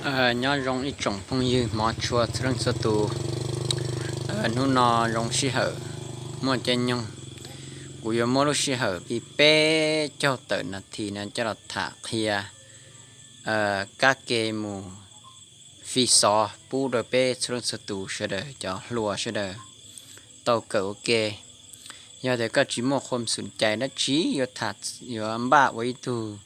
Nyob zoo ib tsoom phooj ywg hmov tshua txhua leej txhua tus. Hnub no zoo sij hawm muaj caij nyoog, kuv yuav muab lub sij hawm li peb caug tawm nas this no coj los tham qhia kab ke mus fi xov pub rau peb txhua leej txhua tus sawv daws cov hluas sawv daws tau kawm ua ke. Yog tias koj tsis muaj qhua xum cai dab tsi yuav tham, yuav npaj ua ib tug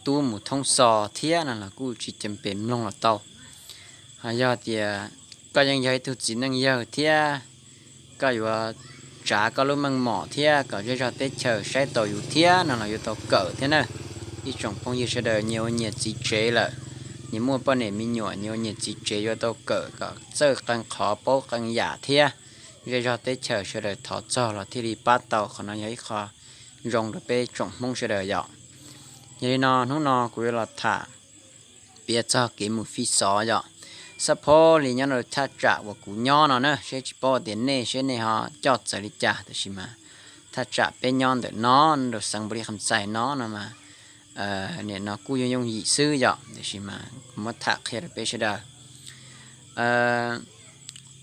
tub mus thoob xov thiab no los kuj tsis cam pem mloog los tau. Ho yog tias koj yeej yog ib tug txiv neej yawg thiab koj yuav tsav koj lub meej mom thiab kom zej zog teb chaws saib taus yus thiab no los yuav tau kawm thiab na. Ib tsoom phooj ywg sawv daws nyias ua nyias txiv tsev lawm, nyias muaj poj niam me nyuam, nyias ua nyias txiv tsev yuav tau kawm kom txawj qee qhov paub qee yam thiab zej zog teb chaws sawv daws thov txog los thiaj li pab tau. Qhov no yog ib qho zoo rau peb tsoom Hmoob sawv daws yom. Yog li no hnub no kuv yuav los tham piav txog kev mus fi xov yom. Xab phob li nyob rau thaj tsam uas kuv nyob no na, seb tsis paub tias nej seb nej ho coj txawv li cas, tab sis mas thaj tsam peb nyob ntawm no rau xeev Npaus Lis Kham Xais no no mas nim no kuj yooj yooj yim xwb yom, tab sis mas kuv muab tham qhia rau peb sawv daws.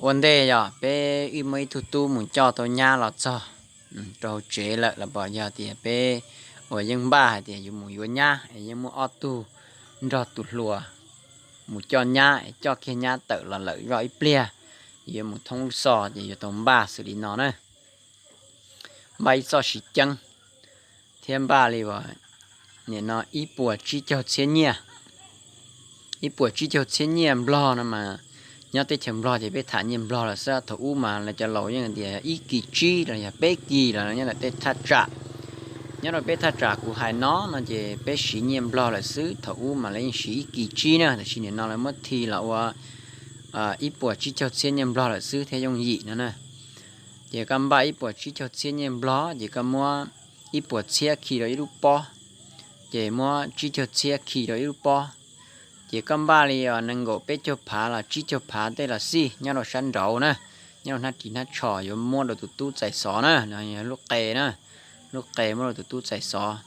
Ua ntej yog peb wb muaj ib tug tub mus coj tau nyab los txog rau hauv tsev lawm los pom yog tias peb uas yeej npaj hais tias yuav mus yuav nyab es yeej muaj ob tug nrog tus hluas mus coj nyab es coj kiag nyab tawm los lawm zoj ib pliag, yuav mus thoob lub xov ces yuav tau npaj xws li no na. Npaj ib txoj siv ceeb thiab npaj li uas nim no ib puas tsib caug txhiab nyiaj. Ib puas tsib caug txhiab nyiaj Nplog no mas nyob teb chaws Nplog ces peb tham nyiaj Nplog lawm xwb, thaum ub mas lawv cov laus yeej tias ib kis tsib los yog peb kis los nyob ntawm tej thaj tsam. Nyob rau peb thaj tsam kuv hais no no ces peb siv nyiaj Nplog lawm xwb, thaum ub mas lawv yeej siv ib kis tsib na, tab sis nim no lawv muab khi los ua ib puas tsib caug txhiab nyiaj Nplog lawm xwb thiaj yooj yim no na. Ces koj npaj ib puas tsib caug txhiab nyiaj Nplog ces koj muab ib puas txhiab khi rau ib lub pob, ces muab tsib caug txhiab khi rau ib lub pob. Ces koj npaj li nees nkaum peb caug phav los tsib caug phav tej los xij nyob rau sab nraud na, nyob rau hnab ris hnab tsho yuav muab rau tus tub txais xov na, lub qe na, lub qe muab rau tus tub txais xov.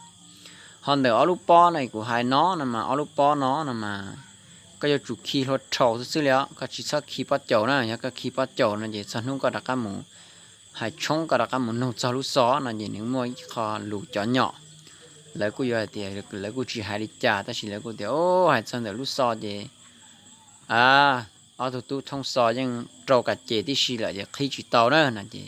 Ho ntawm ob lub pob no kuv hais no no mas ob lub pob no no mas koj yuav tsum khi hlua rhau xwb xwb li os, koj tsis txhob khi pob caus na, yog koj khi pob caus no ces txog hnub koj rov qab mus hais tshoob koj rov qab mus nug txog lub xov no ces nws muaj ib qho lus cov nyom. Lawv kuj yuav hais tias lawv kuj tsis hais li cas tab sis lawv kuj tias o hais txog ntawm lub xov ces ob tug tub thoob xov yeej rau kas ces tib si lawm ces qhib tsis tau na no ces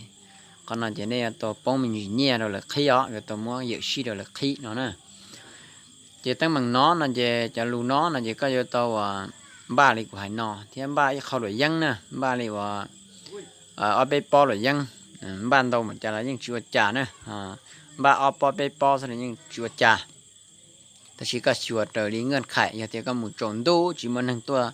qhov no ces nej yuav tau poob me ntsis nyiaj rau lawv qhib os, yuav tau muab yawm sij rau lawv qhib no na. Ces teeb meem no no ces cov lus no no ces koj yuav tau npaj li kuv hais no thiab npaj ib qho luam yeeb na, npaj li uas ob peb pob luam yeeb, npaj ntau npaum cas los yeej tsis ua cas na, npaj ob pob peb pob xwb los yeej tsis ua cas. Tab sis koj xyuas raws li nkaj khais, yog tias koj mus tsaus ntuj tsis muaj neeg tuaj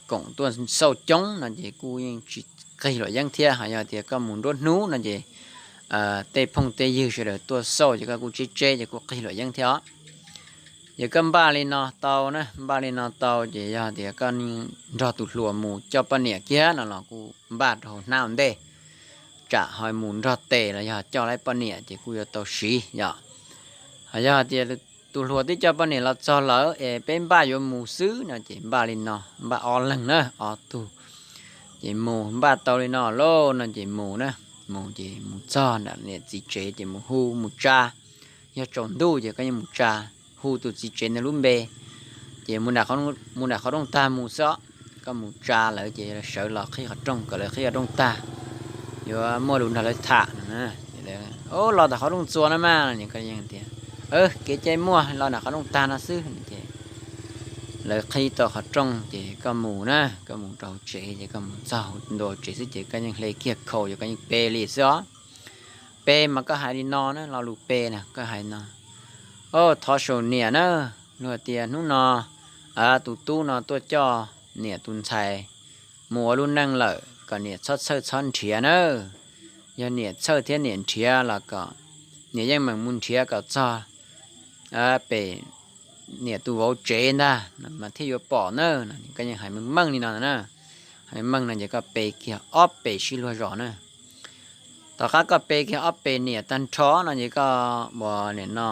koom tuaj xauj coob no ces kuj yeej tsis qig luam yeeb thiab. Ho yog tias koj mus nruab hnub no ces tej phooj tej ywg sawv daws tuaj xauj ces koj kuj tseb tseb ces kuj qig luam yeeb thiab os. Ces koj npaj li no tau na, npaj li no tau ces yog tias koj nrog tus hluas mus coj poj niam kiag no los kuj npaj rau hauv hnab ua ntej, tsam ho mus nrog tes los yog coj laib poj niam ces kuj yuav tau siv yom. Ho yog tias tus hluas twb coj poj niam los txog lawm es peb npaj yuav mus xwb no ces npaj li no, npaj ob leeg na, ob tug. Ces mus npaj tau li no lauj no ces mus na, mus ces mus txog nram niam txiv tsev ces mus hu mus tsa. Yog tsaus ntuj ces koj yeej mus tsa, hu tus txiv tsev ntawd lub npe, ces mus nram qhov rooj tag mus xwb. Koj mus tsa lawv ces sawv los qhib qhov rooj kom lawv qhib qhov rooj tag, yuav muaj lus nrog lawv tham no. Los tom qhov rooj txua no mas, tias kev cai muaj los nram qhov rooj tag no xwb ces lawv qhib tau qhov rooj ces koj mus na, koj mus rau hauv tsev ces koj mus txog ntua tsev xwb ces koj yeej hle kiag khau ces koj yeej pe li xwb os. Pe mas koj hais li no na, lo lus pe na koj hais no: Au, thov saum niam na, luag tias hnub no tus tub no tuaj coj niam tus ntxhais mus ua lub neej lawm, kom niam txhob txhawj txhob nrhiav nawb. Yog niam txhawj thiab niam nrhiav los kom niam yeej meem mus nrhiav kom txog pem niam tus vauv tsev ntag mas thiaj yuav pom na. Koj yeej hais meej meej li no na, hais meej no ces koj pe kiag ob pes sib luag zos na. Tom qab koj pe kiag ob pes niam tag nrho no ces koj ua niam no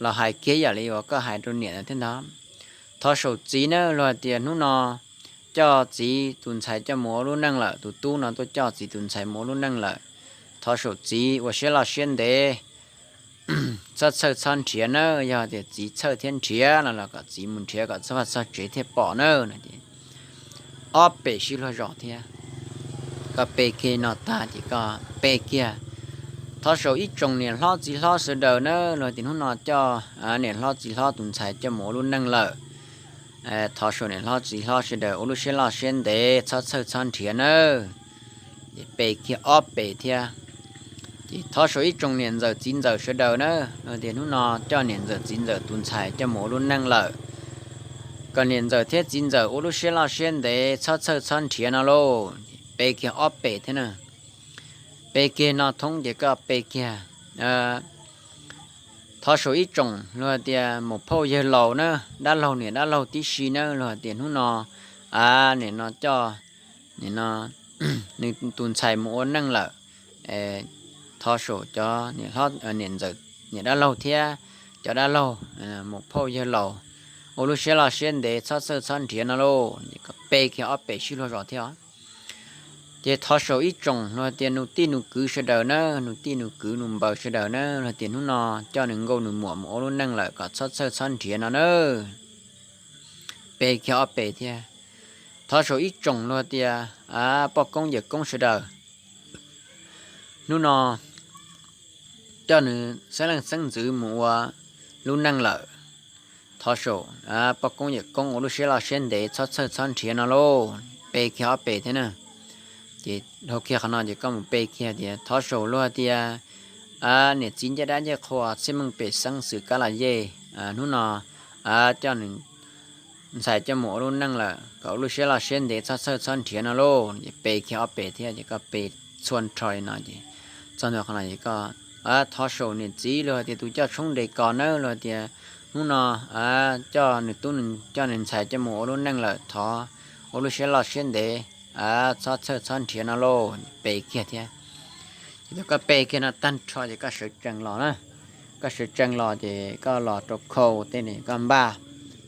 los hais kiag yam li uas koj hais rau niam ntawd thiab ntag. Thov saum txiv na, luag hais tias hnub no coj txiv tus ntxhais coj mus ua lub neej lawm, tus tub no tuaj coj txiv tus ntxhais mus ua lub neej lawm. Thov saum txiv ua siab loj siab ntev, txhob txhawj txhob nrhiav nawb, yog tias txiv txhawj thiab nrhiav no los kom txiv mus nrhiav kom txog vaj txog tsev thiaj pom nawb no ces ob pem sib luag zos thiab. Koj pe kiag no tag ces koj pe kiag, thov saum ib tsoom niam hlob txiv hlob sawv daws na, luag tias hnub no coj niam hlob txiv hlob tus ntxhais coj mus ua lub neej lawm. Thov saum niam hlob txiv hlob sawv daws ua lub siab loj siab ntev, txhob txhawj txhob nrhiav nawb. Ces pe kiag ob pem thiab. Ces thov saum ib tsoom niam ntxawm txiv ntxawm sawv daws na, luag tias hnub no coj niam ntxawm txiv ntxawm tus ntxhais coj mus ua lub neej lawm, kom niam ntxawm thiab txiv ntxawm ua lub siab loj siab ntev, txhob txhawj txhob nrhiav no lauj. Pe kiag ob pem thiab na. Pe kiag no thoob ces koj pe kiag, thov saum ib tsoom luag tias muam phauj yawg laus na, dab laug niam dab laug tib si na, luag tias hnub no, a, nim no coj, nim no nws tus ntxhais mus ua neej lawm. Thov saum cov niam ntxawm niam dab laug thiab cov dab laug, muam phauj yawg laus, ua lub siab loj siab ntev, txhob txhawj txhob nrhiav no lauj. Pe kiag ob pem sib luag zos thiab. Ces thov saum ib tsoom luag tias nus tij nus kwv sawv daws na, nus tij nus kwv nus npaws sawv daws na, luag tias hnub no coj nws nkauj nws muam mus ua lub neej lawm, kom txhob txhawj txhob nrhiav no na. Pe kiag ob pem thiab. Thov saum ib tsoom luag tias, a, poj koob yawm koob sawv daws, hnub no coj nws xeeb leej xeeb ntxwv mus ua lub neej lawm. Thov saum poj koob yawm koob ua lub siab loj siab ntev, txhob txhawj txhob nrhiav no lauj. Pe kiag ob pem thiab na. Ces dhau kiag qhov no ces koj mus pe kiag tias thov saum luag tias niam txiv ncej dab ncej qhua, txhiaj meej pem xeeb xwm kab los yej, hnub no coj nws ntxhais coj mus ua lub neej lawm, kom ua lub siab loj siab ntev, txhob txhawj txhob nrhiav no lauj. Ces pe kiag ob pem thiab ces koj pe txhua nrho li no ces txog ntua qhov no ces koj, thov saum niam txiv luag tias tus coj tshoob nres kos nawb, luag tias hnub no coj nws tub, coj nws ntxhais coj mus ua lub neej lawm, thov ua lub siab loj siab ntev, txhob txhawj txhob nrhiav no lauj. Pe kiag thiab. Ces thaum koj pe kiag no tag nrho ces koj sawv tsees los na. Koj sawv tsees los ces koj los rau khau tej ne, koj npaj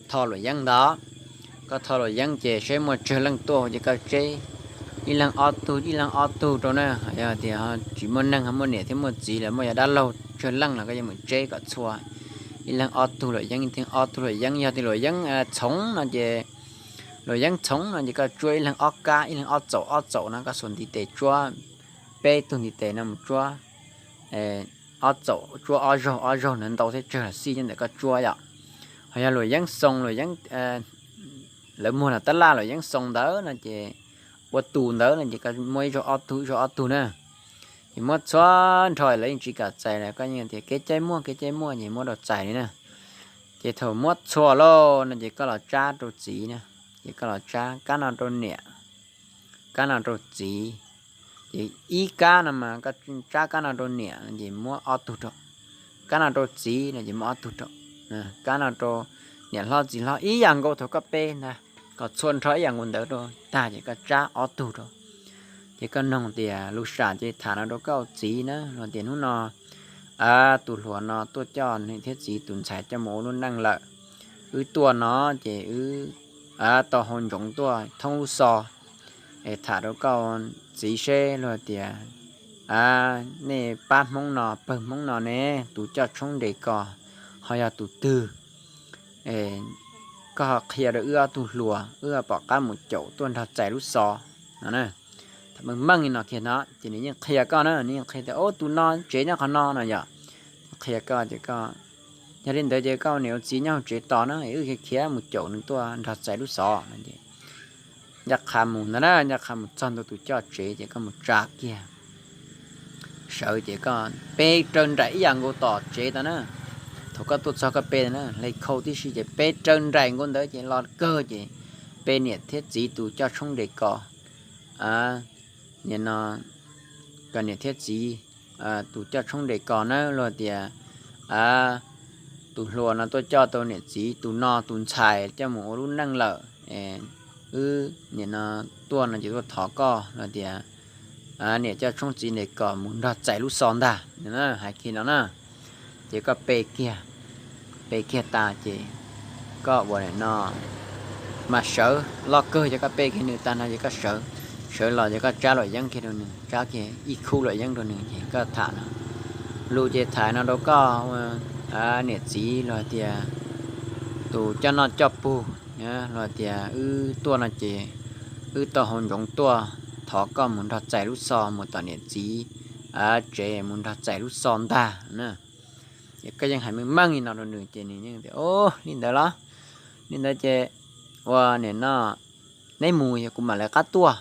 tho luam yeeb ntawd. Koj tho luam yeeb ces seb muaj tsawg leej tuaj ces koj tseb ib leeg ob tug, ib leeg ob tug rau na. Yog tias tsis muaj neeg, ho muaj niam thiab muaj txiv lawm, muaj yog dab laug tsawg leej los koj yeej mus tseb kom txhua, ib leeg ob tug luam yeeb, ib leeg ob tug luam yeeb. Yog tias luam yeeb txhoov no ces, luam yeeb txhoov no ces koj tsuab ib leeg ob kab, ib leeg ob txaum ob txaum no koj xuas ntiv tes tsuab, peb tug ntiv tes no mus tsuab ob txaum, tsuab ob zaug ob zaug na, ntau thiab tsawg los xij nyob ntawm koj tsuab yom. Ho yog luam yeeb xoo, luam yeeb lawv muag los tab laj, luam yeeb xoo ntawd no ces ua tus ntawd no ces koj muab ib zaug ob tug, ib zaug ob tug na. Ces muab txhua nrho lawv yeej tsis kam txais, koj yeej tias kev cai muaj, kev cai muaj ces muab rau txais li na. Ces thaum muab txhua lauj no ces koj los tsab rau txiv na. Ces koj los tsab kab no rau niam, kab no rau txiv. Ces ib kab no mas koj tsab kab no rau niam ces muab ob tug rau, kab no rau txiv no ces muab ob tug rau, kab no rau niam hlob txiv hlob ib yam nkaus thaum koj pe ntag, kom txhua nrho ib yam nkaus ntawd rau tag ces koj tsab ob tug rau. Ces koj noog tias lus sam ces tham no rau koj txiv na, los tias hnub no tus hluas no tuaj coj niam thiab txiv tus ntxhais coj mus ua lub neej lawm. Wb tuaj no ces wb tau hau ntsoov tuaj thoob lub xo es tham rau koj txiv seb luag tias nej pab Hmoob no, pawg Hmoob no ne, tus coj tshoob nres kos ho yog tus twg? Koj ho qhia rau wb ob tug hluas, wb pom qab mus caum tuaj nrog txais lub xov no. Thaum meej meej li no kiag no ces nws yeej qhia koj na, nws yeej qhia tias tus no tsev nyob qhov no no yom. Qhia koj ces koj, yog li ntawd ces koj ua niam ua txiv nyob hauv tsev tos na, wb khiav khiav mus caum nws tuaj nrog txais lub xov no. Ncaj qha mus ntag na, ncaj qha mus txog ntua tus coj tsev ces koj mus tsa kiag, sawv ces koj pe raws nraim ib yam nkaus tom tsev tod na. Thaum koj tuaj txog koj pe na, hle khau tib si ces pe raws nraim nkaus ntawd ces los kawg ces pe niam thiab txiv tus coj tshoob nres kos. Nim no kom niam thiab txiv tus coj tshoob nres kos na, luag tias tus hluas no tuaj coj tau niam txiv tus no tus ntxhais coj mus ua lub neej lawm. Wb nim no tuaj no ces tuaj thov koj luag tias niam coj tshoob txiv nres kos mus nrog txais lub xov ntag, hais kiag no na. Ces koj pe kiag, pe kiag tas ces koj ua no mas sawv loj kawg, yog koj pe kiag nws tag no ces koj sawv, sawv los ces koj tsab luam yeeb kiag rau nws, tsab kiag ib khub luam yeeb rau nws ces koj tham no. Lus ces tham no rau koj niam txiv los tias tus coj noj coj pug, los tias wb tuaj no ces wb tau hauv ntsoov tuaj thov koj mus nrog txais lub xo mus tom niam txiv tsev, mus nrog txais lub xo ntag na. Ces koj yeej hais meej meej li no rau nws ces nws yeej tias, Ov, li ntawd los, li ntawd ces ua nim no neb mus yog kuv mam lawv qab tuaj.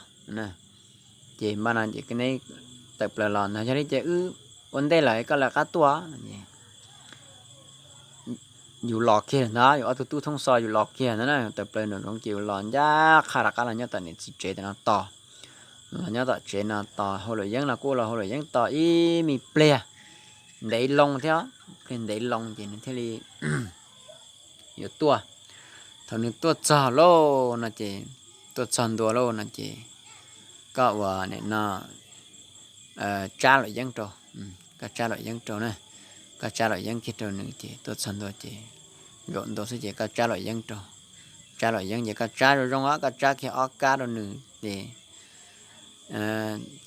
Ces npaj no ces neb tawm plaws los no, yog li ces wb ua ntej lawm koj lawv qab tuaj. Yus los kiag ntag, yus ob tug tub thoob xo yus los kiag ntag na, tawm plaws nraum zoov ces yus los ncaj qha rov qab los nyob tom niam txiv tsev no tos. Los nyob tom tsev no tos, hauj lwm yeeb no kuj los hauj lwm yeeb tos ib me pliag ntev loo thiab, pliag ntev loo ces nws thiaj li yuav tuaj. Thaum nws tuaj txog lauj no ces, tuaj txog ntua lauj no ces koj ua nim no tsab luam yeeb rau, koj tsab luam yeeb rau na, koj tsab luam yeeb kiag rau nws ces tuaj txog ntua ces zaum ntua xwb ces koj tsab luam yeeb rau, tsab luam yeeb ces koj tsab zoo zoo, koj tsab kiag ob kab rau nws ces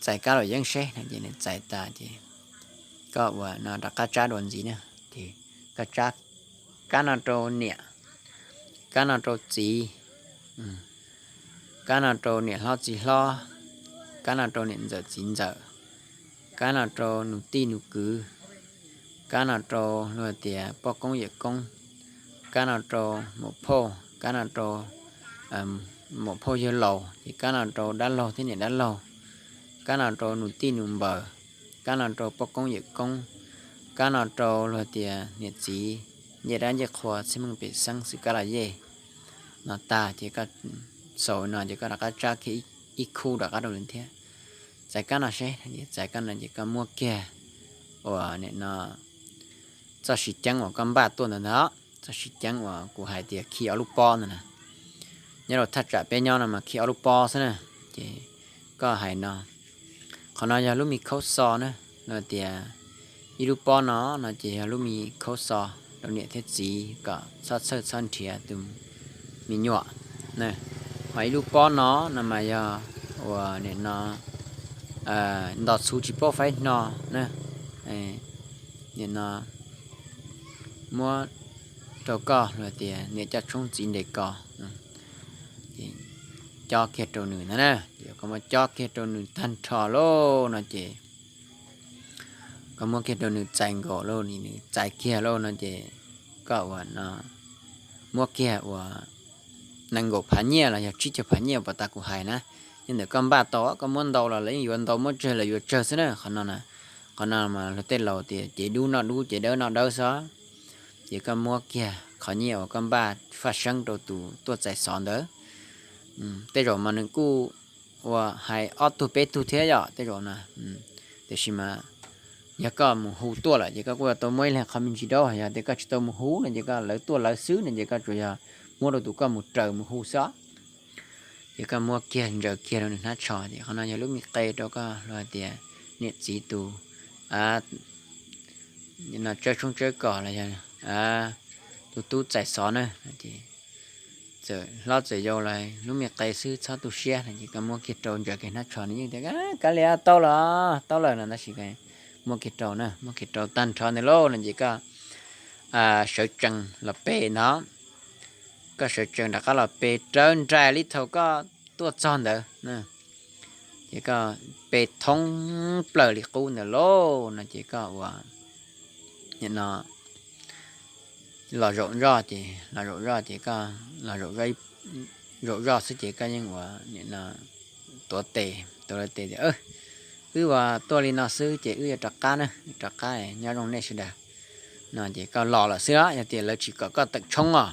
txais kab luam yeeb seb no ces nws txais tas ces koj ua no rov qab tsab dua ntxiv na, ces koj tsab kab no rau niam, kab no rau txiv, kab no rau niam hlob txiv hlob, kab no rau niam ntxawm txiv ntxawm, kab no rau nus tij nus kwv, kab no rau luag tias poj koob yawm koob, kab no rau muam phauj, kab no rau muam phauj yawg laus, ces kab no rau dab laug thiab niam dab laug, kab no rau nus tij nus npaws, kab no rau poj koob yawm koob, kab no rau luag tias niam txiv ncej dab ncej qhua txhiaj meej pem xeeb xwm kab los yej no tag ces koj xaus no ces koj rov qab tsab kiag ib khub rov qab rau nws thiab. Txais kab no seb, txais kab no ces koj muab kiag ua nim no txoj siv ceeb uas koj npaj tuaj ntawd ntag, txoj siv ceeb uas kuv hais tias khi ob lub pob ntawd na. Nyob rau thaj tsam peb nyob no mas khi ob lub pob xwb na. Ces koj hais no, qhov no yog lub me khaub xo na, no tias ib lub pob no no ces yog lub me khaub xo rau niam thiab txiv kom txhob txhawj txhob nrhiav tus me nyuam na. Ho ib lub pob no no mas yog uas nim no nto txhuv tsis paub faib hno na, nim no muab rau koj los tias niam coj tshoob txiv nres kos, cob kiag rau nws ntag na. Koj muab cob kiag rau nws tag nrho lauj no ces koj muab kiag rau nws txais nkaus lauj, nws txais kiag lauj no ces koj ua no muab kiag ua nees nkaum phav nyiaj los yog tsib caug phav nyiaj uas tas kuv hais na. Yog ntawm koj npaj tau, koj muab ntau los lawv yeej yuav ntau, muab tsawg los yuav tsawg xwb na. Qhov no, qhov no mas luag tej laus tias cev dub noj dub, cev dawb noj dawb xwb. Ces koj muab kiag qhov nyiaj uas koj npaj faj seeb rau tus tuaj txais xov ntawd. Tej zaum mas nws kuj ua hais ob tug peb tug thiab yom, tej zaum na. Tiam sis mas yog koj mus hu tuaj lawm ces koj kuj yuav tau muab ib leeg qhov me ntsis daub, yog tias koj tsis tau mus hu no ces koj lawv tuaj lawv xwb no ces koj tsuas yog muab rau tus koj mus raws mus hu xwb. Ces koj muab kiag ntsaws kiag rau nws hnab tsho, ces qhov no yog lub me qe rau koj los hais tias niam txiv tus tsawb tshoob tsawb kos los yog tus tub txais xov na, ces txawm hlob txawm yau los lub me qe xwb txhob tu siab no ces koj muab kiag rau ntsaws kiag hnab tsho, nws yeej tias kav liam tau los tau lawm no tab sis muab kiag rau na, muab kiag rau tag nrho ntawd lauj no ces koj sawv tsees los pe ntag. Koj sawv tsees rov qab los pe rawv nraim li thaum koj tuaj txog ntawd, ces koj pe thoob plaws li qub ntawd lauj no ces koj ua nim no los zaum zoj ces, los zaum zoj ces koj los zaum zoj xwb ces koj yeej ua nim no tuav tes, tuav tes tias wb ua tuaj li no xwb ces wb yuav rov qab na, rov qab nyob zoo nej sawv daws no ces koj los lawm xwb. Yog tias lawv tsis kom koj teem tshoob os,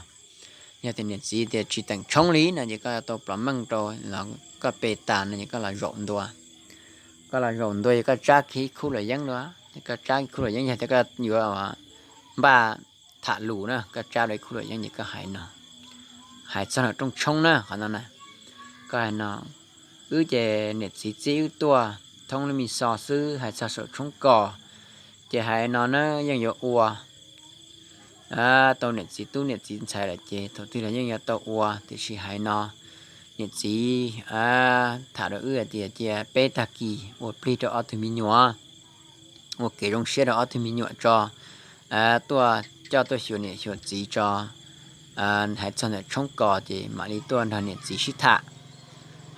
yog tias niam txiv tias tsis teem tshoob li no ces koj tau plov meej rau los koj pe tas no ces koj los zaum ntua. Koj los zaum ntua ces koj tsab kiag ib khub luam yeeb dua, koj tsab ib khub luam yeeb yog tias koj yuav npaj tham lus na, koj tsab rau ib khub luam yeeb ces koj hais no, hais txog nram rooj tshoob na, qhov no na, koj hais no, wb ces niam txiv txib wb tuaj thoob lub me xo xwb, hais txog saum tshoob kos ces hais no na, yeej yuav ua tau niam txiv tub niam txiv ntxhais lawm ces thaum twg los yeej yuav tau ua, tiam sis hais no niam txiv tham rau wb hais tias cia peb tag kis ua plig rau ob tug me nyuam, ua kev zoo siab rau ob tug me nyuam tso, tuaj coj tuaj xyuas niam xyuas txiv tso. Hais txog ntawm tshoob kos ces mam li tuaj nrog niam txiv sib tham,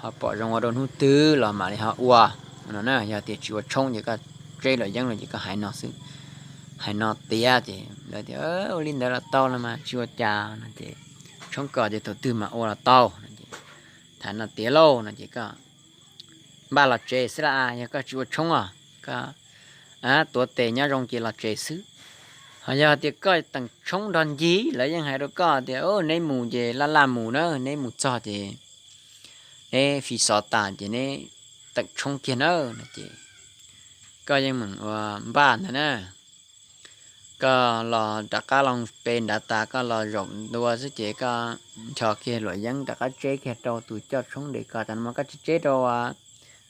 ho pom zoo ua rau hnub twg los mam li ho ua no na. Yog tias tsis ua tshoob ces koj tseb luam yeeb los ces koj hais no xwb, hais no tiav ces lawv tias ua li ntawd los tau los mas tsis ua cas no ces tshoob kos ces thaum twg mam ua los tau no ces tham no tiav lauj no ces koj npaj los tsev xwb las, yog koj tsis ua tshoob os, koj tuav tes nyob zoo ces los tsev xwb. Ho yog tias koj teem tshoob nrog ncig lawv yeej hais rau koj tias neb mus ces laj laj mus na, neb mus txog ces neb fi xov tas ces neb teem tshoob kiag na no ces koj yeej meem ua npaj ntawd na. Koj los rov qab los pe nrad tas koj los zaum ntua xwb ces koj ncho kiag luam yeeb rov qab tseb kiag rau tus coj tshoob de kos tas no mas koj tsis tseb rau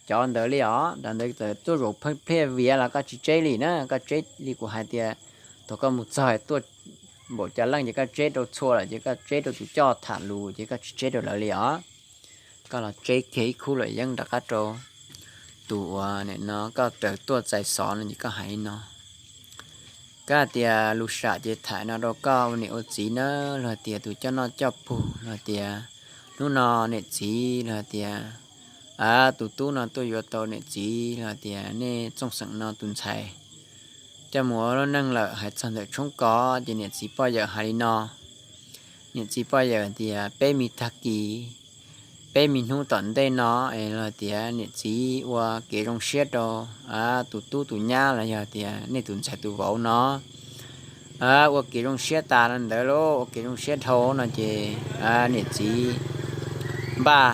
cov ntawd li os. Cov ntawd txawm tuaj zaum pheej pliag viav los koj tsis tseb li na. Koj tseb li kuv hais tias thaum koj mus txog tuaj npaum cas leej ces koj tseb rau txhua lawm ces koj tseb rau tus coj tham lus ces koj tsis tseb rau lawv li os. Koj los tseb kiag ib khub luam yeeb rov qab rau tus uas nim no koj raws tuaj txais xov no ces koj hais li no. Koj hais tias lus sam ces tham no rau koj ua niam ua txiv na, los hais tias tus coj noj coj pug, los hais tias hnub no niam txiv, los hais tias tus tub no tuaj yuav tau niam txiv, los hais tias nej txooj xeem no tus ntxhais coj mus ua lub neej lawm. Hais txog ntawm tshoob kos ces niam txiv poj yawm hais li no. Niam txiv poj yawm tias peb me tag kis, peb me hnub tom ntej no es los tias niam txiv ua kev zoo siab rau tus tub tus nyab los yog tias nej tus ntxhais tus vauv no, ua kev zoo siab tas los ntawd lauj, ua kev zoo siab dhau no ces niam txiv npaj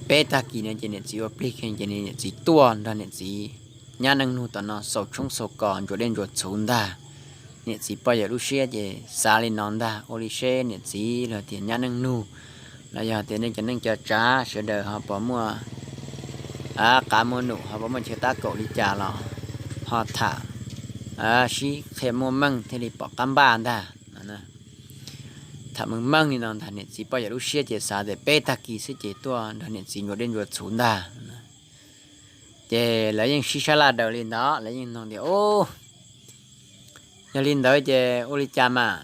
peb tag kis no ces niam txiv ua plig kheej ces niam txiv tuaj nrog niam txiv nyab neej nug tom no xaus tshoob xaus kos ntsuas dej ntsuas txhuv ntag. Niam txiv poj yawm lub siab ces xav li no ntag, ua li seb niam txiv los tias nyab neej nug los yog tias nej cov neej cov tsav sawv daws ho puas muaj qav muaj num ho puas muaj chaw tab kaum li cas los ho tham sib qhia muaj meej thiaj li pom qab npaj ntag. Tham meej meej li no ntag, niam txiv poj yawm lub siab ces xav tias peb tag kis xwb ces tuaj nrog niam txiv ntsuas dej ntsuas txhuv ntag. Ces lawv yeej sib sab laj daws li ntawd, lawv yeej nug tias, Yog li ntawd ces ua li cas mas?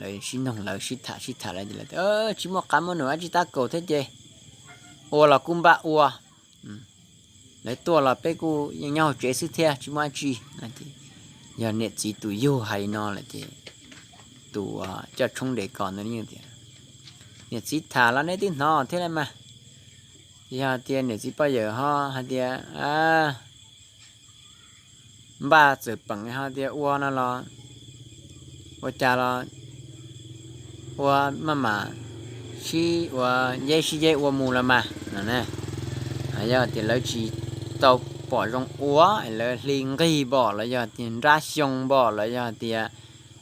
Lawv sib noog, lawv sib tham sib tham lawv ces lawv tias, Tsis muaj qav muaj num dab tsi tab kaum thiab ces ua los kuj npaj ua. Lawv tuaj los peb kuj yeej nyob hauv tsev xwb thiab tsis muaj dab tsi. Yog niam txiv tus yug hais li no lawm ces tus coj tshoob de kos ntawd tias, Niam txiv tham los neb twb hnov thiab las mas. Yog tias niam txiv poj yawm ho hais tias npaj txawm peem ho tias ua no los ua cas los ua maj mam sib ua yeb sib yeb ua mus los mas no. Yog tias lawv tsis tau pom zoo ua, lawv hli nqig npom los yog tias nrab xyoo npom los yog tias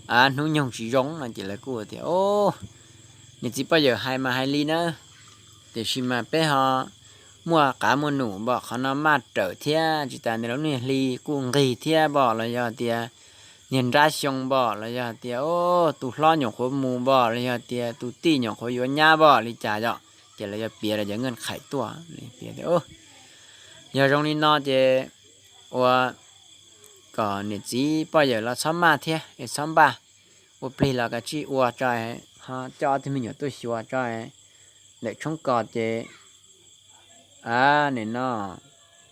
hnub nyoog tsis zoo no ces lawv kuj tias, Niam txiv poj yawm hais mas hais li na, tiam sis mas peb ho muaj qav muaj num npom qhov no maj rawm thiab tsis tas ntawd lub niag hli kuj nqig thiab npom los yog tias niag nrab xyoo npom los yog tias tus hlob nyuam qhuav mus npom los yog tias tus tij nyuam qhuav yuav nyab npom li cas yom, ces lawv yuav piav lawv cov nkeej qhais tuaj. Yog zoo li no ces ua kom niam txiv poj yawm los txhob maj thiab es txhob npaj, ua plig los kav tsij ua tso, ho coj ob tug me nyuam tuaj xyuas tso. Lawm tshoob kos ces nim no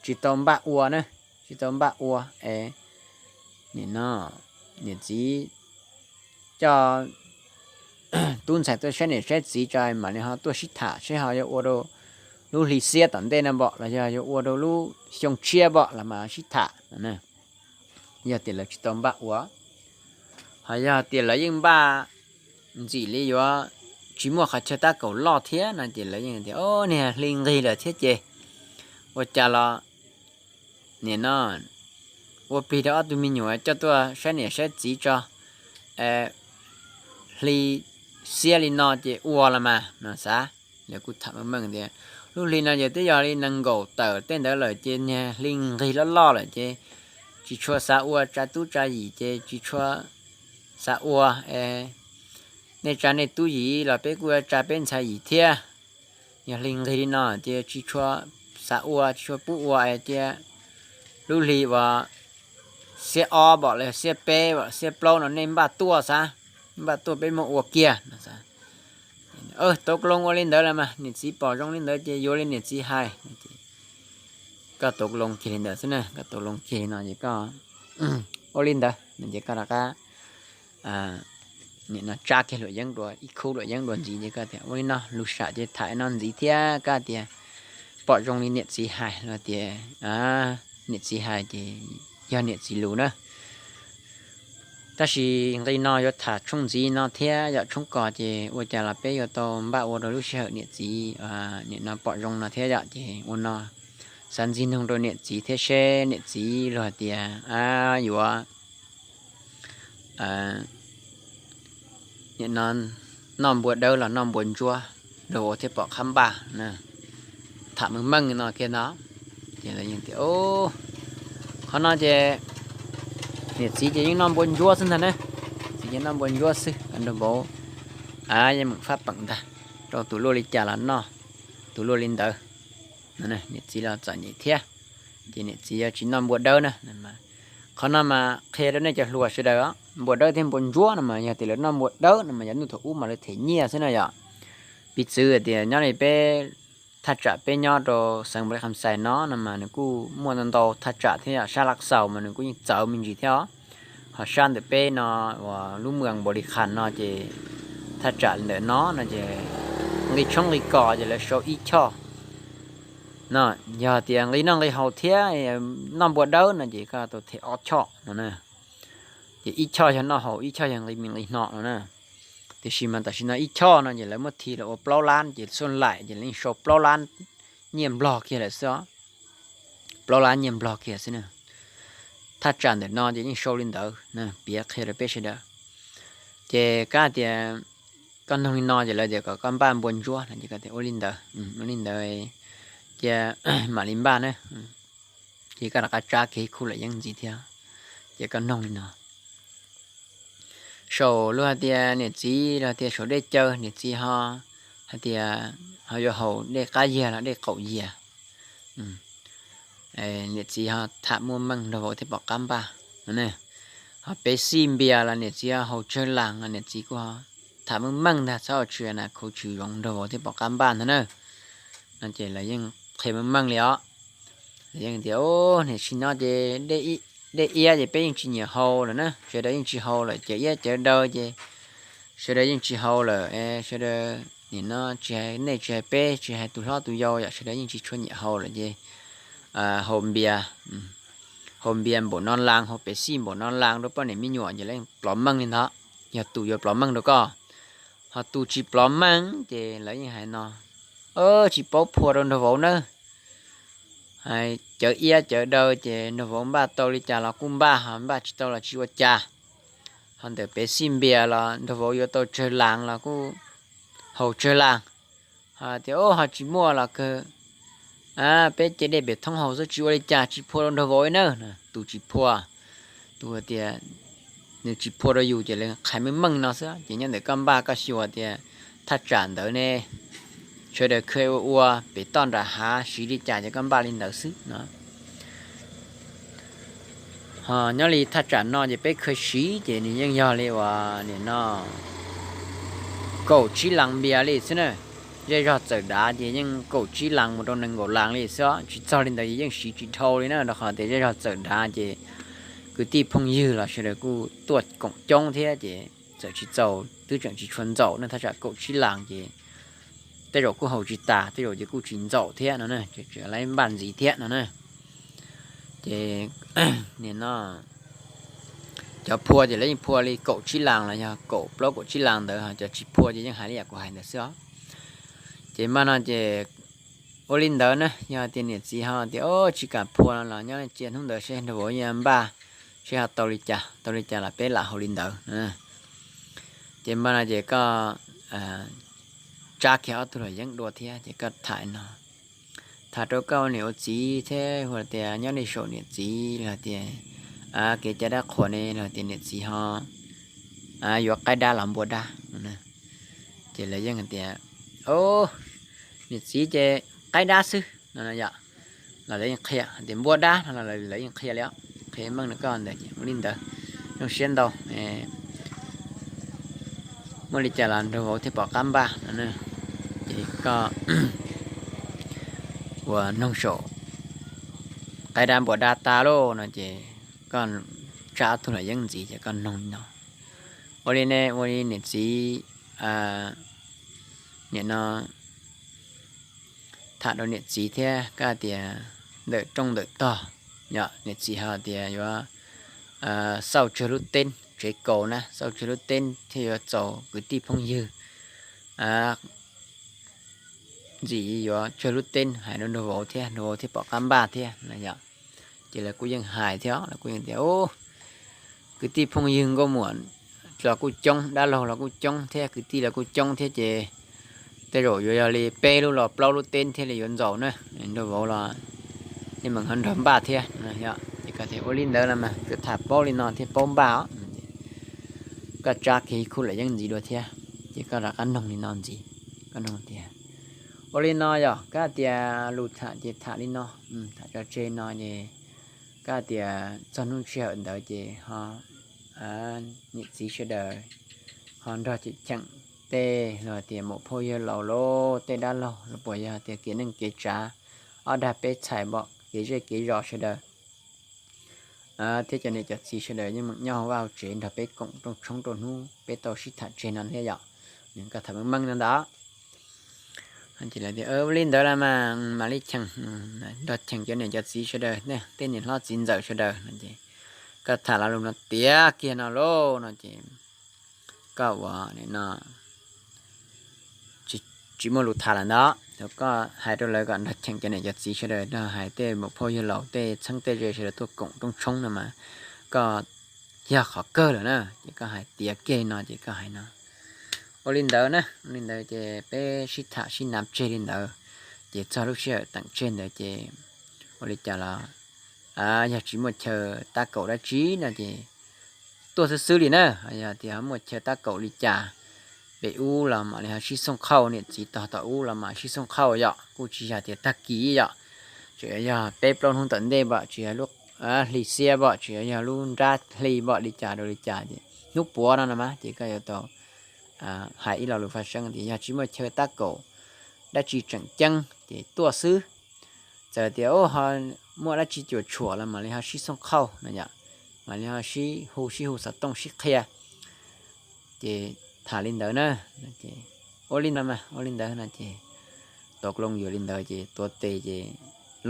tsis tau npaj ua na, tsis tau npaj ua es nim no niam txiv coj tub ntxhais tuaj saib niam saib txiv tso mam li ho tuaj sib tham seb ho yuav ua rau lub hli xiab tom ntej no npom los yog yuav ua rau lub xyoo tshiab npom los mas sib tham. Yog tias lawv tsis tau npaj ua, ho yog tias lawv yeej npaj ntxim li yuav tsis muaj qhov chaw tab kaum loj thiab no ces lawv yeej tias, Niag hli nqig lawm thiab ces ua cas los nim no ua plig rau ob tug me nyuam coj tuaj saib niam saib txiv tso, hli xiab li no ces ua los mas no xav. Lawv kuj tham meej meej tias, Lub hli no ces twb yog li nees nkaum tawm tej ntawd lawm ces niag hli nqig loj loj lawm ces tsis tshua xav ua tsa tub tsa yim ces tsis tshua xav ua es nej tsa nej tub yim los peb kuj yuav tsa peb ntxhais yim thiab. Yog li nqis li no ces tsis tshua xav ua tsis tshua pub ua es cia lub hli uas xiab ob pom los xiab peb pom xiab plaub no nej npaj tuaj xav, npaj tuaj peb muab ua kiag no. Tau loo ua li ntawd los mas niam txiv pom zoo li ntawd ces yuav li niam txiv hais. Koj tau loo kiag li ntawd xwb na, koj tau loo kiag li no ces koj ua li ntawd no ces koj rov qab nim no tsa kiag luam yeeb dua ib khub luam yeeb dua ntxiv ces koj tias ua li no lus sam ces tham no ntxiv thiab koj tias pom zoo li niam txiv hais los tias niam txiv hais ces yog niam txiv lus na. Tab sis nqi no yuav tham tshooj ntxiv no thiab yom, tshooj ko ces ua cas los peb yuav tau npaj ua rau lub sij hawm niam txiv nim no pom zoo no thiab yom, ces ua no xav ntxig noog rau niam txiv thiab seb niam txiv luag hais tias yuav nim no noj npua dawb los noj npua ntsuab rau vauv thiab pom qab npaj. Tham meej meej no kiag no ces tias qhov no ces niam txiv ces yeej noj npua ntsuab xwb ntag na. Txiv ces noj npua ntsuab xwb nrog vauv yeej meem fab peem ntag, rau tus luaj li cas los noj tus luaj li ntawd. Niam txiv los txom nyem thiab ces niam txiv yuav tsis noj npua dawb na. Qhov no mas qhia rau nej cov hluas sawv daws, npua dawb thiab npua ntsuab no mas yog tias lawv noj npua dawb no mas yog hnub thaum ub mas lawv them nyiaj xwb na yom. Piv txwv tias nyob li peb thaj tsam peb nyob rau xeev Npaus Lis Kham Xais no no mas nws kuj muaj ntau ntau thaj tsam thiab yom, sab Laj Xaus mas nws kuj yeej txawv me ntsis thiab os. Ho sab ntawm peb no uas lub moos Npaus Lis Kham no ces thaj tsam ntawm no no ces nqi tshoob nqi kos ces lawv sau ib choj no. Yog tias nqi noj nqi haus thiab noj npua dawb no ces koj tau them ob choj no na. Ces ib choj yog noj haus, ib choj yog nqi mis nqi hno no na. Tiam sis mas tam sim no ib choj no ces lawv muab thi los ua plaub lab ces xuaj laim ces lawv yeej sau plaub lab nyiaj Nplog kiag lawm xwb os. Plaub lab nyiaj Nplog kiag xwb na. Thaj tsam ntawm no ces yeej sau li ntawd, piav qhia rau peb sawv daws. Ces koj tias koj noog li no ces lawv tias kom koj npaj npua ntsuab no ces koj tias ua li ntawd, ua li ntawd cia mam li npaj na. Ces koj rov qab tsa kiag ib khub luam yeeb ntxiv thiab, ces koj noog li no. Saum luag hais tias niam txiv los tias saum dej caw niam txiv ho hais tias ho yuav haus dej qab yias los dej qaum yias. Niam txiv ho tham muaj meej nrog vauv thiab pom qab npaj. Ho pev xij npias los niam txiv ho haus tsawg las los niam txiv kuj ho tham meej meej ntag, txhob ua tsis na, khuv tsis zoov nrog vauv thiab pom qab npaj ntag na. No ces lawv yeej qhia meej meej li os. Lawv yeej tias, niam txiv no ces dej iab ces peb yeej tsis nyiam haus lawm na, sawv daws yeej tsis haus lawm, cawv iab cawv daw ces sawv daws yeej tsis haus lawm, sawv daws nim no tsis hais nej tsis hais peb tsis hais tus hlob tus yau yom, sawv daws yeej tsis tshua nyiam haus lawm ces haus npias, haus npias npaum no las, haus pev xij npaum no las rau poj niam me nyuam ces lawv plov meej li ntawd. Yog tus yuav plov meej rau koj, ho tus tsis plov meej ces lawv yeej hais no, tsis paub phua rau nraug vauv nawb. Hais cawv iab cawv daw ces nraug vauv npaj tau li cas los kuj npaj, ho npaj tsis tau los tsis ua cas. Ho ntawm pev xij npias los nraug vauv yuav tau tsawg las los kuj haus tsawg las. Ho tias ho tsis muaj los kawg, peb ce dej pem thoob haus xwb tsis ua li cas, tsis phua rau nraug vauv li nawb. Tus tsis phua, tus tias nws tsis phua rau yus ces lawv qhia meej meej no xwb. Ces nyob ntawm koj npaj koj xyuas tias thaj tsam ntawd ne, sawv daws kheev ua ua pem toj nram hav siv li cas ces koj npaj li ntawd xwb no. Ho nyob li thaj tsam no ces peb kheev siv ces nws yeej yog li uas nim no kaum tsib las npias li xwb na. Zej zog txawm dav ces yeej kaum tsib las mus rau nees nkaum las li xwb, tsis txog li ntawd yeej siv tsis dhau li na, rau qhov tias zej zog txawm dav ces kwv tij phooj ywg los sawv daws kuj tuaj koom coob thiab ces txawm tsis txaus, twb tseem tsis tshua ntxaum na, thaj tsam kaum tsib las ces tej zaum kuj haus tsis tas, tej zaum ces kuj tsis ntxaum thiab no, tseem npaj ntxiv thiab no na. Ces nim no cov phua ces lawv yeej phua li kaum tsib las los yog kaum plaub kaum tsib las ntawd, ho cov tsis phua ces yeej hais li yam kuv hais ntawd xwb os. Ces mas no ces ua li ntawd na, yog tias niam txiv ho tias tsis kam phua no los nyob cia hnub ntawd seb nraug vauv yuav npaj, seb ho tau li cas, tau li cas los peb lam haus li ntawd. Ces mas no ces koj tsab kiag ob tug luam yeeb dua thiab ces koj tham no, tham rau koj ua niam ua txiv thiab hu tias nyob li saum niam txiv los tias kev cai dab qhuas ne los tias niam txiv ho yuav qaib dab los npua dab. Ces lawv yeej hais tias, o, niam txiv ces qaib dab xwb no yom. Los lawv yeej qhia tias npua dab no los lawv yeej qhia li os, qhia meej rau koj ntawd ces ua li ntawd, zoo siab ntau. Muaj li cas los nraug vauv thiaj pom qab npaj no. Ces koj uas noog saum qaib dab npua dab tas lauj no ces koj tsa ob tug luam yeeb ntxiv ces koj noog li no, ua li ne, ua li niam txiv, nim no tham rau niam txiv thiab koj tias ntawm rooj ntawm tog, yog niam txiv ho tias yuav xauj tsawg lub teb, tsev kaus na, xauj tsawg lub teb thiaj yuav txaus kwv tij phooj ywg ntxim yuav tsawg lub teb hais rau nraug vauv thiab, nraug vauv thiaj pom qab npaj thiab no yom. Ces lawv kuj yeej hais thiab, lawv kuj yeej tias, u, kwv tij phooj ywg nkauj muam los kuj coob, dab laug los kuj coob thiab, kwv tij los kuj coob thiab ces tej zaum yuav yog li peb lub los plaub lub teb thiaj li yuav ntxaus na, nraug vauv los yeej meem ho nrog npaj thiab. Ces koj tias ua li ntawd los mas koj tham paub li no thiaj paub npaj os. Koj tsa kiag ib khub luam yeeb ntxiv dua thiab, ces koj rov qab noog li no ntxiv, koj noog tias, ua li no yog koj tias lus tham ces tham li no, tham tso tseg no ces koj tias txog hnub sij hawm ntawd ces ho niam txiv sawv daws ho nrog cheem cheem tej los tias muam phauj yawg laus los tej dab laug los puas yog tias kev neej kev tsav, ob dag peb txhais npom kev zej kev zos sawv daws thiab cov niam cov txiv sawv daws yeej meem nyob hauv vaj hauv tsev nrog peb koom rooj tshoob rau hnub peb tau sib tham tseg no thiab yom. Nws koj tham meej meej no ntag. Ua li ntawd los mas mam li cheem, nrog cheem cov niam cov txiv sawv daws, tej niam hlob txiv ntxawm sawv daws no ces koj tham lo lus no tiav kiag no lauj no ces koj ua no tsis muaj lus tham lawm ntag. Koj hais rau lawv kom nrog cheem cov niam cov txiv sawv daws, nrog hais tej muam phauj yawg laus tej txheeb tej ze sawv daws tuaj koom rooj tshoob no mas koj yog qhov kawg lawm na. Ces koj hais tiav kiag no ces koj hais no, ua li ntawd na, ua li ntawd ces peb sib tham sib nav tseg li ntawd, ces txog lub sij hawm teem tseg ntawd ces ua li cas los yog tsis muaj chaw tab kaum dab tsi no ces tuaj xwb xwb li na. Yog tias muaj chaw tab kaum li cas pem ub los mam li ho sib xooj qhauj, niam txiv tog tom ub los mam sib xooj qhauj yom, kuj tsis yog tias tag kis yom. Tseem yog peb plaub hnub tom ntej npom, tsis yog lub hli xiab npom, tsis yog lub nrab hli npom li cas rau li cas ces hnub puav no no mas ces koj yuav tau hais ib lo lus faj seeb tias yog tsis muaj chaw tab kaum dab tsi tseem ceeb ces tuaj xwb. Txawm tias ho muaj dab tsi cuam tshuam los mam li ho sib xooj qhauj no yom, mam li ho sib hu sib hu xov tooj sib qhia. Ces tham li ntawd na, ua li no mas ua li ntawd no ces tuav loo yuav li ntawd ces tuav tes ces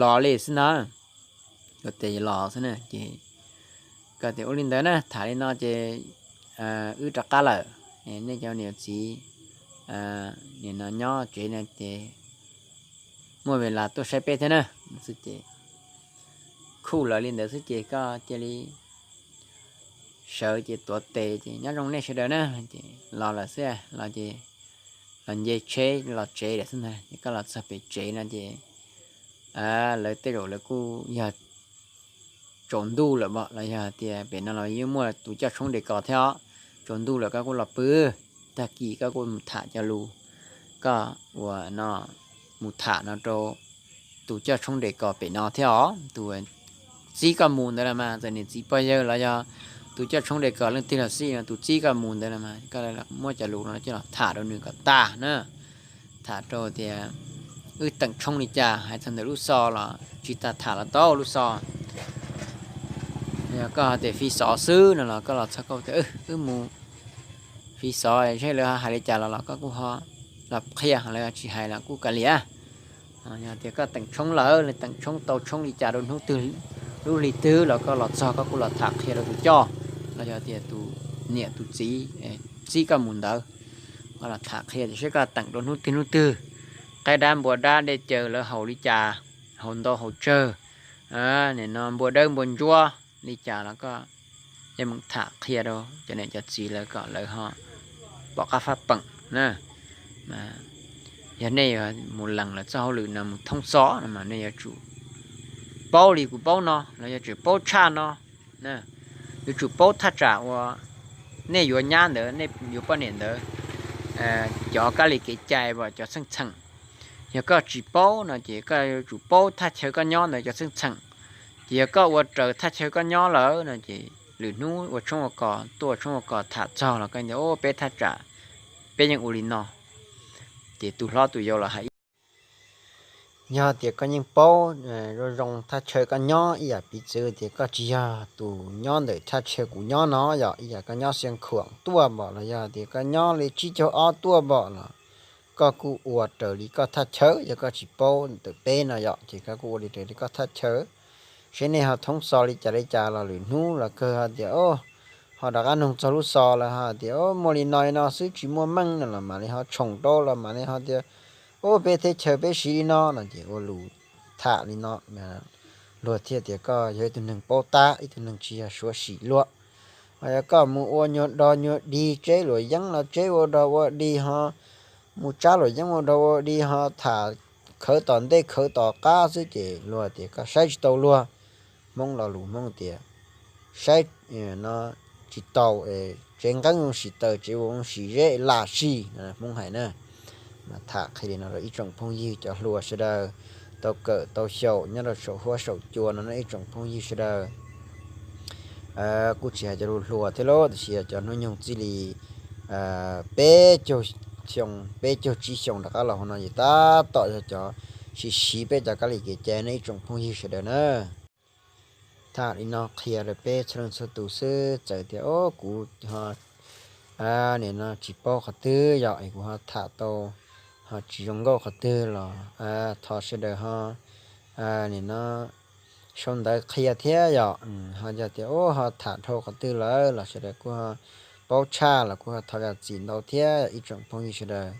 los li xwb na. Tuav tes los xwb na ces koj tias ua li ntawd na, tham li no ces wb rov qab lawm. Nej cov niam txiv nim no nyob tsev no ces muaj ves las tuaj saib peb thiab na. Xwb ces khuj lawv li ntawd xwb ces koj cia li sawv ces tuav tes ces nyob zoo nej sawv daws na, ces los lawm xwb, los ces los nce tsheb los tsev lawm xwb ntag. Ces koj los txog pem tsev no ces lawv tej zaum lawv kuj yog tsaus ntuj lawm pom los yog tias pem no los yeej muaj tus coj tshoob de kos thiab os. Tsaus ntuj lawm koj kuj los pw, tag kis koj kuj mus tham cov lus, koj ua no mus tham no rau tus coj tshoob de kos pem no thiab os. Tus txib koj mus ntawd los mas txawm niam txiv pog yawg los yog tus coj tshoob de kos leej twg los xij no, tus txib koj mus ntawd los mas koj muab cov lus no coj los tham rau nws kom tag na. Tham rau tias wb teem tshoob li cas, hais txog ntawm lub xov los tsis tas tham los tau lub xov. Yog koj tias fiv xov xwb no los koj los txog koj tias wb mus fiv xov, seb lawv ho hais li cas los los koj kuj ho los qhia, lawv tsis hais los kuj kav liam. Yog tias koj teem tshoob lawm, teem tshoob tau tshoob li cas rau hnub twg lub hli twg los koj los txog koj kuj los tham qhia rau tus coj, los yog tias tus niam tus txiv txib koj mus ntawd, koj los tham qhia tias seb koj teem rau hnub twg hnub twg, qaib dab npua dab dej cawv lawv haus li cas, haus ntau haus tsawg, nim no npua dawb npua ntsuab li cas los koj yeej mus tham qhia rau cov niam cov txiv lawv kom lawv ho pom qab faj peem na. Yog nej yuav mus lees lawv txoj hauj lwm no mus thoob xov no mas nej yuav tsum paub li kuv paub no los yuav tsum paub tshaj no na. yuav tsum paub thaj tsam uas nej yuav nyab ntawd, nej yuav poj niam ntawd cov kab li kev cai, cov txheej txheem. Yog koj tsis paub no ces koj yuav tsum paub thaj chaw koj nyob ntawd cov txheej txheem. Ces yog koj ua raws thaj chaw koj nyob lawm no ces lwm hnub ua tshoob ua kos, tuaj ua tshoob ua kos tham txog los koj tias, Au, peb thaj tsam peb yeej ua li no. Ces tus hlob tus yau los hais ib yam, yog tias koj yeej paub zoo zoo thaj chaw koj nyob, ib yam piv txwv tias koj tsis yog tus nyob ntawm thaj chaw kuv nyob no yom, ib yam koj nyob Xiav Khuam tuaj npaum los yog tias koj nyob li tsib caug ob tuaj npaum los koj kuj ua raws li koj thaj chaw. Yog koj tsis paub ntawm peb no yom, ces koj kuj ua li raws li koj thaj chaw. Seb nej ho thoob xov li cas li cas los lwm hnub los kawg ho tias, Au, ho rov qab nug txog lub xov lawm ho tias, Au, muaj li no li no xwb tsis muaj meej no los mam li ho tshoom rau los mam li ho tias, Au, peb teb chaws peb siv li no no ces ua lus tham li no. Luag thiaj tias koj yog ib tug neeg paub tab, ib tug neeg tsis yog suav sim luag. Ho yog koj mus ua nyuag dog nyuag dig, tseb luam yeeb los tseb ua dog ua dig ho, mus tsab luam yeeb ua dog ua dig ho tham khawv tom ntej khawv tom qab xwb ces luag tias koj saib tsis tau luag. Hmoob lo lus Hmoob tias, Saib no tsis tau, tsev nqeeb ua sim taws, tsev vua ua sim zeb lam sim, Hmoob hais na. Mas tham qhia li no rau ib tsoom phooj ywg cov hluas sawv daws tau kawm tau xyaum nyob rau saum huab saum cua no na ib tsoom phooj ywg sawv daws. Kuj tsis hais cov hluas thiab lauj, tiam sis cov hnub nyoog txij li peb caug xyoo, peb caug tsib xyoo rov qab los hauv no ces tab tom yog cov siv siv peb cov kab li kev cai ne ib tsoom phooj ywg sawv daws na. Tham li no qhia rau peb txhua leej txhua tus xwb, txawm tias, Au, kuv ho nim no tsis paub qhov twg yom, es kuv ho tham tau ho tsis zoo nkauj qhov twg los thov sawv daws ho nim no sau ntawv qhia thiab yom. Ho yog tias, Au, ho tham dhau qhov twg lawm los sawv daws kuj ho paub tshaj los kuj ho thov zam txim ntau thiab ib tsoom phooj ywg sawv daws.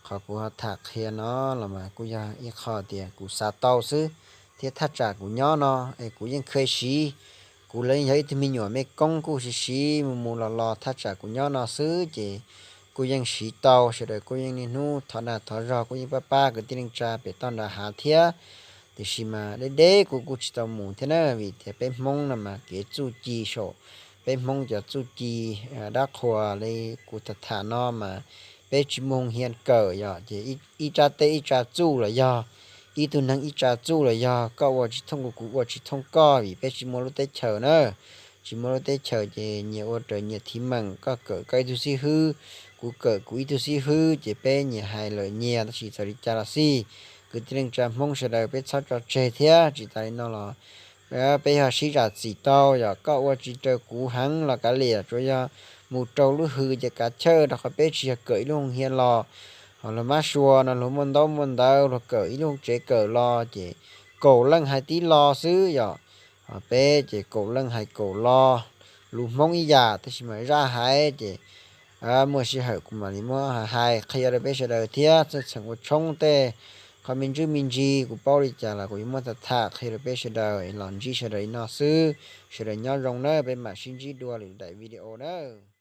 Qhov kuv ho tham qhia no los mas kuj yog ib qho tias kuv xav tau xwb, thiab thaj tsam kuv nyob no es kuv yeej kheev siv. Kuv los yog ib tug me nyuam me koob kuj siv siv mus mus los los thaj tsam kuv nyob no xwb ces kuj yeej siv tau, sawv daws kuj yeej niaj hnub thov dag thov zog, kuj yeej pab pab kwv tij neej tsa pem toj nram hav thiab. Tiam sis mas deb deb kuv kuj tsis tau mus thiab na, vim tias peb Hmoob no mas kev txuj ci saum, peb Hmoob cov txuj ci dab qhuas li kuv tham tham no mas peb tsis muaj hoo hia kawm yom, ces ib tsa teb ib tsa txuj los yog ib tug neeg ib tsa txuj los yog koj ua tsis thooj kuv, kuv ua tsis thooj koj, vim peb tsis muaj lub teb chaws na. Tsis muaj lub teb chaws ces nyias ua raws nyias thiv meem, koj kawm koj ib tug xib hwb, kuv kawm kuv ib tug xib hwb, ces peb nyias hais lawm nyias, tab sis txawm li cas los xij, kwv tij neej tsa Hmoob sawv daws peb txhob tso tseg thiab. Tsis tas li no los peb yog sib zam txim tau, yog koj ua tsis raws kuv heev los kav liam, tsuas yog mus raug lub hws ces kav chawj, rau qhov peb tsis yog kawm ib lub hoo hia los. Ho luag mab sua no luag muaj ntaub muaj ntawv, luag kawm ib lub tsev kawm los ces kaum leej hais tib lo xwb yom. Ho peb ces kaum leej hais kaum lo, lus Hmoob ib yam, tab sis mas zaj hais ces muaj sij hawm kuv mam li muab hais qhia rau peb sawv daws thiab, txheej txheem ua tshoob tej qhov me ntsis me ntsis kuv paub li cas los kuv yuav muab tham tham qhia rau peb sawv daws, los ntsib sawv daws li no xwb. Sawv daws nyob zoo nawb, peb mam sib ntsib dua lwm daim video nawb.